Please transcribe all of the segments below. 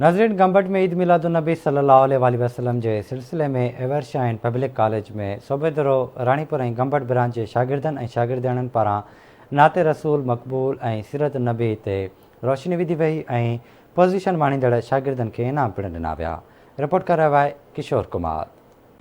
ناظرين گمبٽ ۾ عيد ميلاد النبي صلي الله عليه واٰله وسلم جي سلسلي ۾ ever shine public college ۾ Sobhodero Ranipur ۽ Gambat branch جي شاگردن ۽ شاگردياڻين پاران نعت رسول مقبول ۽ سيرت النبي تي روشني وڌي وئي ۽ پوزيشن ماڻيندڙ شاگردن کي انعام پڻ ڏنا ويا رپورٽ ڪري رهيو آهي Kishore Kumar.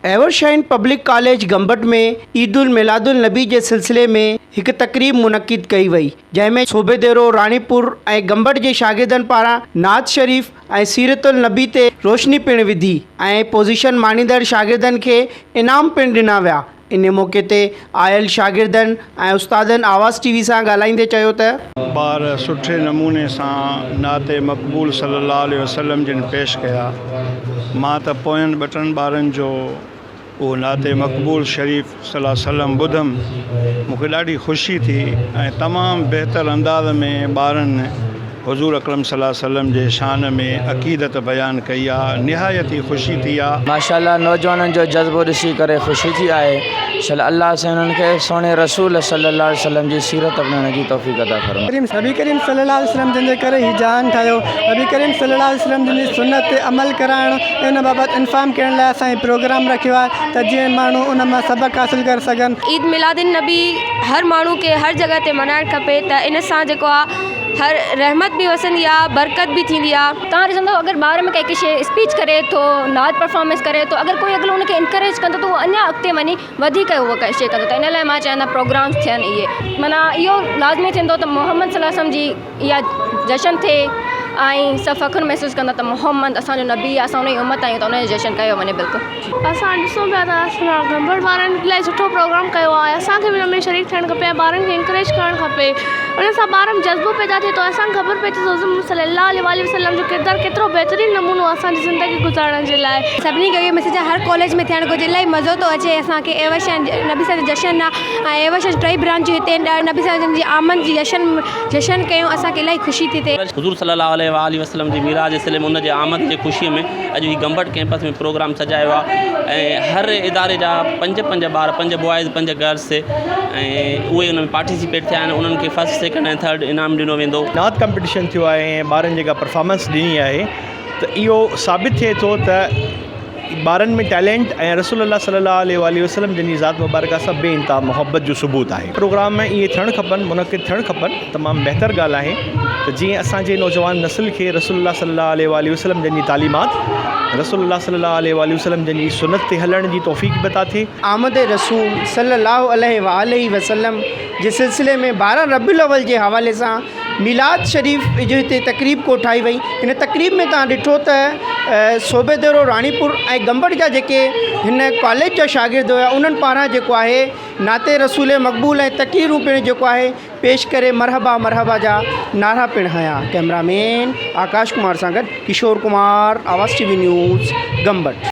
Evershine public college Gambat ۾ Eid الميلاد النبي جي سلسلي ۾ هڪ تقريب منعقد ڪئي وئي جنهن ۾ صوڀيديرو، راڻيپور ۽ گمبٽ جي شاگردن پاران نعت شريف ۽ سيرت النبي تي روشني پڻ وڌي ۽ پوزيشن ماڻيندڙ شاگردن کي انعام پڻ ڏنا ويا ان موقعي تي آيل شاگردن ۽ استادن آواز ٽي وي سان ڳالهائيندي چيو ته. ٻار سٺي نموني سان نعت مقبول صلي الله عليه وسلم جن پيش ڪيا. مان ته پوين ٻه ٽن ٻارن جو اهو نعت مقبول شريف صلي الله عليه وسلم ٻڌم مون کي ڏاڍي خوشي ٿي ۽ تمام بهتر انداز ۾ ٻارن حضور اڪرم صلي الله عليه وسلم جي شان ۾ عقيدت بيان ڪئي آ نهايت ئي خوشي ٿي آ. ماشاءالله نوجوانن جو جذبو ڏسي ڪري خوشي ٿي آهي شل الله سائين انهن کي سهڻي رسول صلي الله عليه وسلم جي سيرت اپنائڻ جي توفيق عطا فرمائي. نبي ڪريم صلي الله عليه وسلم جن جي ڪري هي جهان ٺاهيو نبي ڪريم صلي الله عليه وسلم جن جي سنت تي عمل ڪرائڻ ۽ ان بابت انفارم ڪرڻ لاء اسان هي پروگرام رکيو آهي ته جيئن ماڻهو ان مان سبق حاصل ڪري سگهن. عيد ميلاد النبي هر ماڻهو کي هر جڳهه تي ملهائڻ کپي ته ان سان جيڪو آ هر رحمت به وسندي آ برڪت به ٿيندي آ. توهان ڏسندو اگر ٻار ۾ ڪنهن شي اسپيچ ڪري ٿو نعت پرفارمنس ڪري ٿو اگر ڪوئي اڳلو ان کي انڪريج ڪندو ته اهو اڃا اڳتي وڃي وڌيڪ اهو ڪا شي ڪندو ته ان لاء مان چاهيان ته پروگرامس ٿين اهي معنيٰ اهو لازمي ٿيندو ته محمد صلي الله عليه وسلم جي اها جشن ٿئي ۽ سڀ فخر محسوس ڪندا ته محمد اسان جو نبي آهي اسان ان جي امت آهيون ته ان جو جشن ڪيو وڃي بلڪل. اسان ڏسون پيا ته اسان گمبٽ وارن الاهي سٺو پروگرام ڪيو آهي اسان کي به ان ۾ شريڪ ٿيڻ کپي ۽ ٻارن کي انڪريج ڪرڻ کپي ان سان ٻارن ۾ جذبو پيدا ٿئي ٿو اسان کي خبر پئي ٿي ته حضور صلي الله عليه واٰله وسلم جو ڪردار ڪيترو بهترين نمونو آهي اسان جي زندگي گذارڻ جي لاء. سڀني کي اهو ميسيج آهي هر ڪاليج ۾ ٿيڻ گهرجي الاهي مزو ٿو اچي اسان کي ايوشن نبي صاحب جو جشن آهي ۽ ايوشن ٽئي برانچون هتي آهن نبي صاحب جن جي آمد جي جشن جشن ڪيون اسان کي الاهي خوشي ٿي ٿئي. حضور صلي الله عليه واٰله وسلم جي معراج جي سلسلي ۾ ان جي آمد جي خوشي ۾ اڄ هي گمبٽ ڪيمپس ۾ پروگرام سجايو آهي ۽ هر اداري جا پنج پنج ٻار پنج بوائز پنج گرلس ۽ اهي ان ۾ پارٽيسپيٽ ٿيا آهن انهن کي فرسٽ سيڪنڊ ۽ ٿرڊ انعام ڏنو ويندو. نعت ڪمپٽيشن ٿيو آهي ۽ ٻارن جيڪا پرفارمنس ڏني آهي ته اهو ثابت ٿئي ٿو ته ٻارن ۾ ٽيلنٽ ۽ رسول الله صلي الله عليه واٰله وسلم جن جي ذات مبارڪه سان بي انتها محبت جو ثبوت آهي. پروگرام ائين ٿيڻ کپن منعقد ٿيڻ کپن تمام بهتر ڳالهه آهي ته جيئن اسان جي نوجوان نسل کي رسول الله صلي الله عليه واٰله وسلم جن جي تعليمات رسول الله صلي الله عليه واٰله وسلم جن جي سنت تي هلڻ جي توفيق به عطا ٿئي. آمد رسول صلي الله عليه واٰله وسلم جي سلسلي ۾ 12 ربيع الاول جي حوالي سان ميلاد شريف جي هتي تقريب ڪوٺائي وئي ان تقريب ۾ توهان ڏٺو ته صوبيديرو راڻيپور ۽ گمبٽ جا جيڪي هن ڪاليج جا شاگرد هيا انهن پاران جيڪو آهي نعت رسول مقبول ۽ تقريرون پڻ جيڪو آهي پيش ڪري مرحبا مرحبا جا نعرا پڻ هنيا ڪئميرا مين آڪاش ڪمار سان گڏ Kishore Kumar Awaz T V news Gambat.